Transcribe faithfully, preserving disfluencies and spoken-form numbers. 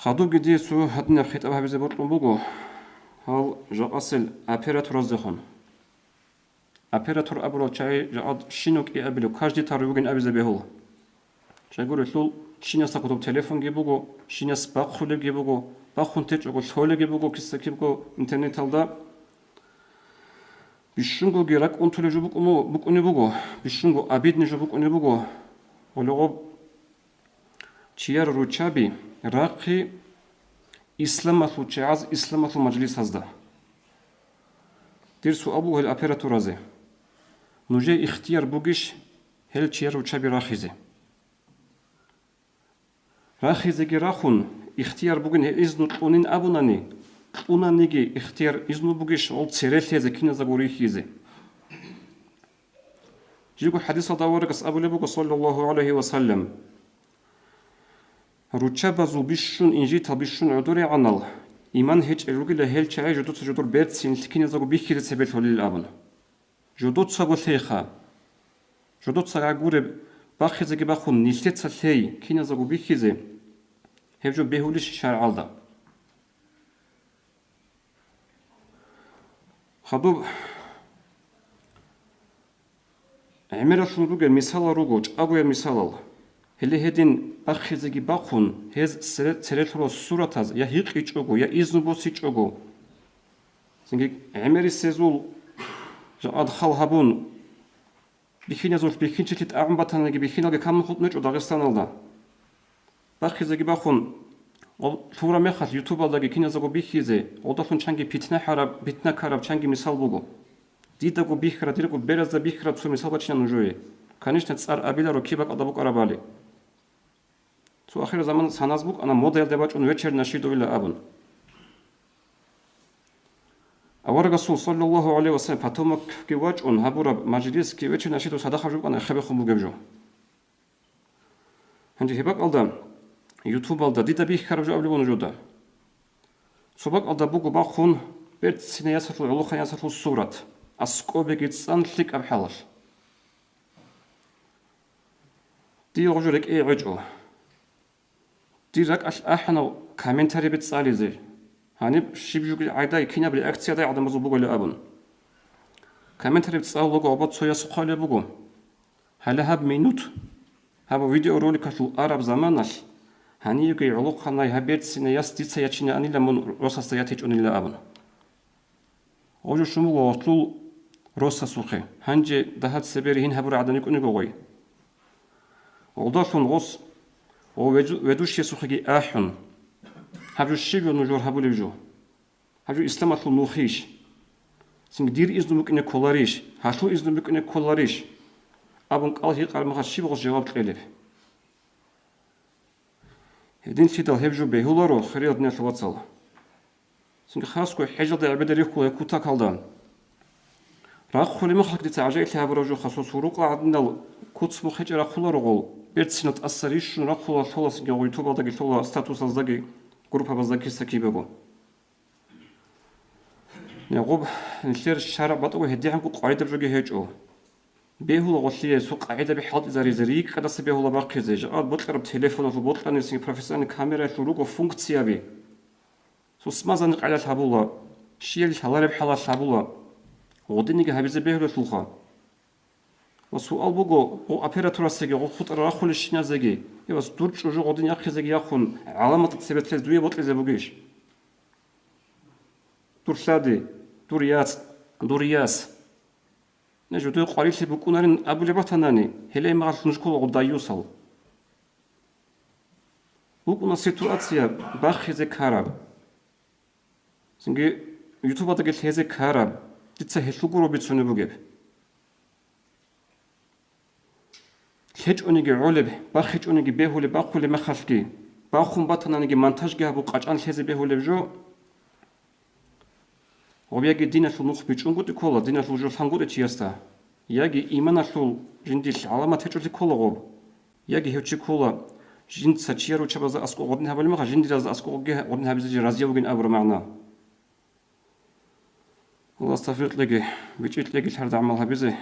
Гьадубги дие цо гьадинаб хитӀаб гьабизе бокьун буго гьал жакъасел оператораздехун. Оператор абурал чагӀи жакъа щинав кӀиабилев, каждый тару вугин абизе бегьула. Щайгурелъул, щинасда кодоб телефонги буго, щинас бахъулебги буго, бахун течӀого лъолебги буго киса-кибго интернеталда. Бищунгоги ракӀ унтулеб жо букӀуну-, букӀунеб буго, бищунго обидный жо букӀунеб буго. Гъологъоб чияр руччаби рахъи исламалъул чагӀаз, исламалъул мажлисазда. Дир суал буго гьел операторазе: нужее ихтияр бугищ гьел чияр руччаби рахизе? Рахизеги рахун, ихтияр бугин гьел изну кьунин абунани, кьунаниги ихтияр, изну бугищ гьел цере лъезе, киназдаго рихьизе? Жиго хӀадисалда аварагас абулеб буго, саллаллагьу гӀалайгьи ва саллам: руччабазул бищун инжитал, бищун гӀодорегӀанал иман гьечӀел ругила гьел чагӀи жодоца жодор берцин киназдаго бихьизе цебе лъолил абун. Жодоцаго лъейха. Жодоца гӀагуреб бахъизеги бахун, нилъеца лъей киназдаго бихьизе, гьеб жо бегьулищ шаргӀалда? Хадуб гӀемералъун ругел мисалал руго, чӀагояб мисалал. Гьеле гьедин бахъизеги бахъун, гьез цере-, церелъурал суратаз я гьикъичӀого, я изну босичӀого, цинги гӀемерисезул жакъад хал гьабун, бихьиназулъ бихьинчилъи тӀагӀун батанаги, бихьиналги камун хутӀун гьечӀо Дагъистаналда. Бахъизеги бахун, гъоб лъугьураб мехалъ ютубалдаги киназдаго бихьизе, гъодалъун чанги питна хӀараб, питна ккараб чанги мисал буго. Дидаго бихьараб, дирго беразда бихьараб цо мисал бачина нужее. Конечно, цӀар абиларо киб бакӀалда букӀарабали. Цо ахирзаман саназ букӀана, модаялде бачӀун вечер нашидуила абун. Аварагасул, саллаллагьу гӀалайгьи ва саллам, Патомакги вачӀун гьабураб мажлисги вечер нашидул садахъаб жо букӀана эхебехун бугеб жо. Гьанже гьеб бакӀалда, ютубалда дида бихьараб жо абулеб нужеда. Цо бакӀалда буго бахъун берцинай ясалъул, гӀолохъан ясалъул сурат, аскӀобеги цӀан лъикӀаб хӀалалъ. Дие гъужу рекӀее гӀечӀо. Дир ракӀалъ ахӀана комментарий бицӀцӀализе. Гьаниб щиб жуги гӀайдай, кинаб реакциядай гӀадамазул бугали абун. Комментарий бицӀцӀалулаго гьаб цояс хъвалеб буго: гьале гьаб минут, гьаб видеороликалъул араб заманалъ, гьаниеги гӀолохъанай гьаб берцинай яс дица ячинаанила мун росасда ятичӀунила абун. Гъожо щун буго гъолъул росасухъе, гьанже дагьаб цебе ригьин гьабурал гӀадан йикӀун йиго гъой. Гъолдалъун гъос гъо веду-, ведущиясухъеги ахӀун: «Гьаб жо щиб нужер гьабулеб жо? Гьаб жо исламалъул нухищ? Цинги дир изну букӀине кколарищ? Гьалъул изну букӀине кколарищ?» абун кӀал гьикъараб мехалъ щиб гъос жаваб кьелеб? Гьединлъидал гьеб жо бегьуларо, хириял диналъул вацал. Цинги хасго хӀежалда гӀебеде рихьула гьеб кутакалда. Рахъулеб мехалъ дица гӀажаиблъи гьабураб жо, хасго сурукъа гӀадинал куц мухъ гьечӀеб рахъуларо гъол, берцинал тӀаса рищун рахъула, лъола цинги гъой ютубалдаги лъола, статусаздаги, группабазда киса-кибего. Нагъуб нилъер шаргӀ батӀаго гьедигӀанго къваридаб жоги гьечӀо. Бегьула гъолъие цо къагӀидаби хӀалтӀизаризе, рикӀкӀадаса бегьула бахъизе, жакъа бокьараб телефоналъул, бокьанилсаги профессиональный камераялъул руго функцияби. Цо смазанил къайдалъ гьабула, щиял лъалареб хӀалалъ гьабула. Гъодинеги гьабизе бегьулелъулха. Ва суал буго, гъо операторасеги, гъо хутӀа рахулищиназеги, э, вас, дур чӀужу гъодин яхъизеги яхъун, гӀаламатал цебетлъез дуе бокьизе бугищ? Дур лъади, дур яцӀ, дур яс. Не жодое къварилъи букӀунарин абулеб батанани, гьеле магъалъ нуж ккола гъо даюсал. БукӀуна ситуация бахъизе ккараб. Цинги ютубалдаги лъезе ккараб. Дица гьелъул гуро бицунеб бугеб. ЛъечӀониги гӀолеб, бахъичӀониги бегьулеб, бахъулеб мехалъги, бахун батананиги монтажги гьабун къачӀан лъезе бегьулеб жо. Гъоб яги диналъул нух бичӀчӀунгутӀи ккола, диналъул жо лъангутӀи чиясда, яги иманалъул жиндилъ гӀаламат гьечӀолъи ккола гъоб, яги гьев чи ккола, жинца чияр руччабазда аскӀоб гъодин гьабулеб мехалъ, жиндиразда аскӀобги гъодин гьабизе разияв вугин абураб магӀна. Аллагьас тавфикъ кьеги, бичӀчӀи кьеги лъарда гӀамал гьабизе.